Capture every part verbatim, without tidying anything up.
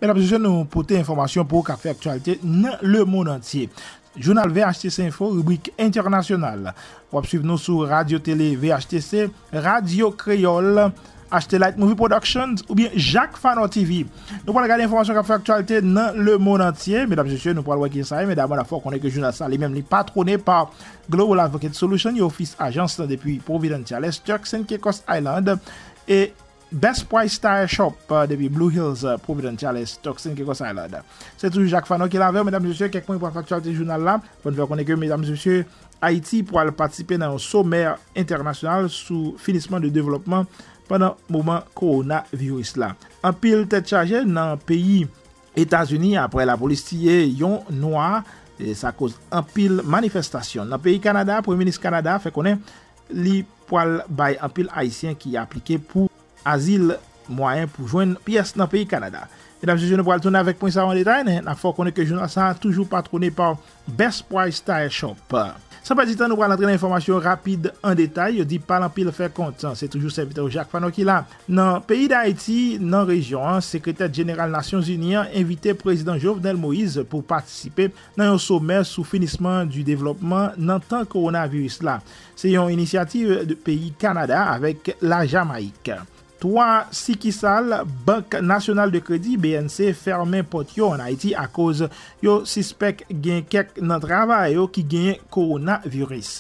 Medam, mesye, nou pote enfòmasyon pou w k ap fè aktyalite nan lemonn antye. Jounal V H T C Info, ribrik entènasyonal. W ap swiv nou sou Radyo Tele V H T C, Radyo Kreyòl, H T Light Movie Productions oubyen Jacques Fano T V. Nou pral gade enfòmasyon k ap fè aktyalite nan lemonn antye. Medam, mesye, nou pral wè kisa ye, men dabò n ap fè w konnen ke jounal sa li menm li patwone pa Global Advocate Solution, yon ofis ajans depi Providence Chalets, Turks and Caicos Island, e Best Price Tire Shop, euh, depi Blue Hills, euh, Providence Chalets, Turks and Caicos Island. Se toujou Jacques Fano ki la avè w, medam, mesye, kèk pwen pou aktyalite jounal la. Fò n fè konnen ke, medam, mesye, Ayiti pral patisipe nan yon somè entènasyonal sou finisman de devlòpman pandan moman kowonaviris la. Anpil tèt chaje nan peyi Etazini apre lapolis tiye yon nwa, e sa koz anpil manifestasyon. Nan peyi Kanada, Premye Minis Kanada fè konnen li pral bay anpil Ayisyen ki aplike pou azil mwayen pou jwenn pyès nan peyi Kanada. Medam, mesye, nou pral tounen avèk pwen sa yo an detay, men n ap fè w konnen ke jounal sa a toujou patwone pa Best Price Tire Shop. San pèdi tan, nou pral antre nan enfòmasyon rapid an detay. Yo di pa l anpil fè kont. Se toujou sèvitè w Jacques Fano ki la. Nan peyi Dayiti, nan rejyon an, Sekretè Jeneral Nasyonzini an envite Prezidan Jovenel Moïse pou patisipe nan yon somè sou finisman di devlòpman nan tan kowonaviris la. Se yon inisyativ de peyi Kanada avèk Lajamayik. Twa sikisal Bank Nasyonal de Kredi, B N C, fèmen pòt yo ann Ayiti akoz yo sispèk gen kèk nan travayè yo ki genyen kowonaviris.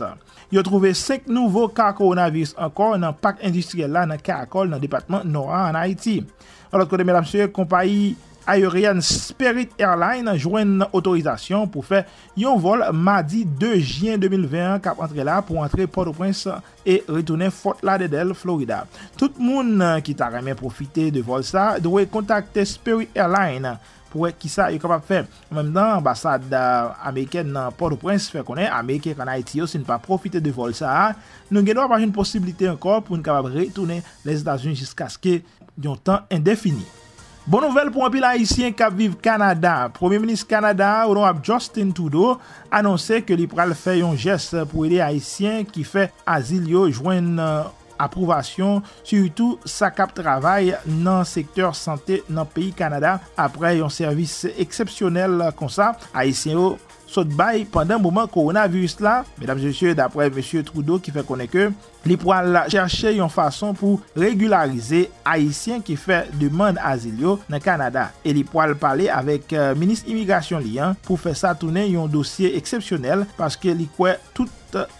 Yo twouve senk nouvo ka kowonaviris ankò nan pak endistriyèl la nan Kayakòl, nan depatman Nò a, ann Ayiti. Yon lòt kote, medam, mesye, konpayi ayeryèn Spirit Airlines jwenn otorizasyon pou fè yon vòl madi de jen de mil ven an k ap antre la pou antre Pòtoprens e retounen Fort Lauderdale, Florida. Tout moun, euh, ki ta renmen pwofite de vòl sa a dwe kontakte Spirit Airlines pou wè kisa yo kapab fè. An menm tan, anbasad, euh, amerikèn nan Pòtoprens fè konnen Ameriken k ann Ayiti yo, si n pa pwofite de vòl sa a, nou gen dwa pa jwenn posiblite ankò pou n kapab retounen Lèzetazini jiskaske yon tan endefini. Bon nouvèl pou anpil Ayisyen k ap viv Kanada. Premye Minis Kanada a, Onorab Justin Trudeau, anonse ke li pral fè yon jès pou ede Ayisyen ki fè azil yo jwenn, euh, apwobasyon, sitou sa k ap travay nan sektè sante nan peyi Kanada, apre yon sèvis eksepsyonèl konsa Ayisyen yo sot bay pandan moman kowonaviris la. Medam, mesye, daprè mesye Trudeau ki fè konnen ke li pral chèche yon fason pou regilarize Ayisyen ki fè demann azil yo nan Kanada, e li pral pale avèk, euh, minis imigrasyon li an pou fè sa tounen yon dosye eksepsyonèl, paske li kwè tout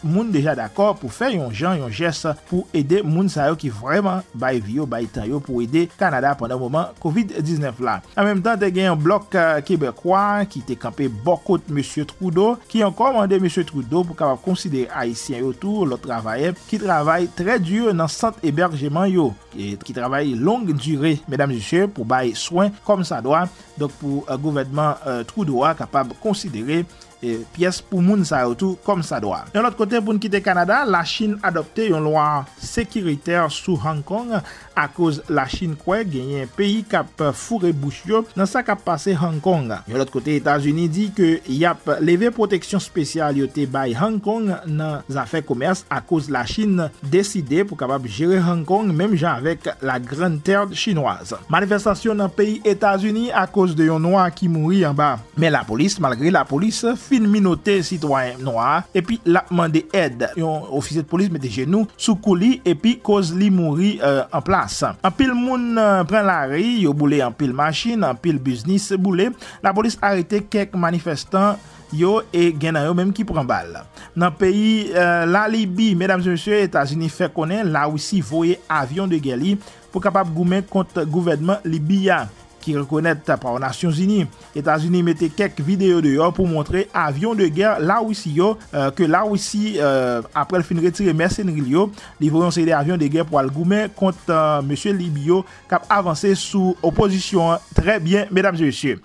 moun deja dakò pou fè yon jan, yon jès pou ede moun sa yo ki vrèman bay vi yo, bay tan yo pou ede Kanada pandan moman kovid diznèf la. An menm tan, te gen yon blòk, euh, kebèkwa ki te kanpe bò kot mesye Trudeau, ki ankò mande mesye Trudeau pou kapab konsidere Ayisyen yo tou, lòt travayè ki travay trè di nan sant ebèjman yo, e ki travay long dire, medam, mesye, pou bay swen kòmsadwa. Donk, pou, euh, gouvènman, euh, Trudeau a kapab konsidere e pyès pou moun sa yo tou kòmsadwa. Yon lòt kote, pou n kite Kanada, Lachin adopte yon lwa sekiritè sou Hong Kong akoz Lachin kwè genyen peyi k ap foure bouch yo nan sa k ap pase Hong Kong. Yon lòt kote, Etazini di ke y ap leve pwoteksyon espesyal yo te bay Hong Kong nan zafè komès akoz Lachin deside pou kapab jere Hong Kong menm jan avèk la Grande Terre Chinoise. Manifestasyon nan peyi Etazini akoz de yon nwa ki mouri anba men lapolis, malgre lapolis fin minote sitwayen nwa a, epi l ap mande èd. Yon ofisye de polis mete jenou sou kou li epi koz li mouri, euh, an plas. Anpil moun, euh, pran lari, yo boule anpil machin, anpil biznis boule. Lapolis arete kèk manifestan yo e gen nan yo menm ki pran bal. Nan peyi, euh, Lalibi, medam e mesye, Etazini fè konnen Larisi voye avyon de gè li pou kapab goumen kont gouvènman Libi a, ki rekonèt pa Nasyonzini. Etazini mete kèk videyo deyò pou montre avyon de gè Larisi yo, euh, ke Larisi, euh, apre l fin retire mèsenri l yo, li voye yon seri de avyon de gè pou al goumen kont, euh, mesye Libi yo k ap avanse sou opozisyon an trè byen, medam e mesye.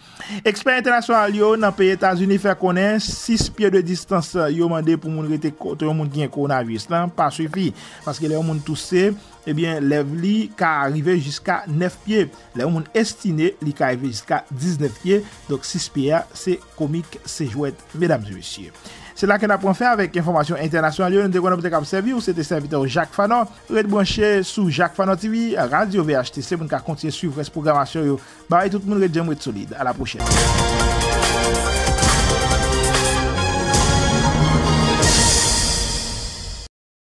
Ekspè entènasyonal yo nan peyi Etazini fè konnen sis pye de distans yo mande pou moun rete kote yon moun ki gen kowonaviris lan pa sifi, paske lè yon moun touse, ebyen, lèv li ka rive jiska nèf pye. Lè yon moun estine, li ka rive jiska diznèf pye. Donk, sis pye a, se komik, se jwèt, medam e mesye. Se la ke n ap pran fen avèk enfòmasyon entènasyonal yo. Nou te konnen pou te kab sèvi w, se te sèvitè w Jacques Fanon. Ret branche sou Jacques Fanon T V, Radyo V H T C, pou n ka kontinye swiv rès pwogramasyon yo. Bay tout moun ret djanm, ret solid. A la pwochèn.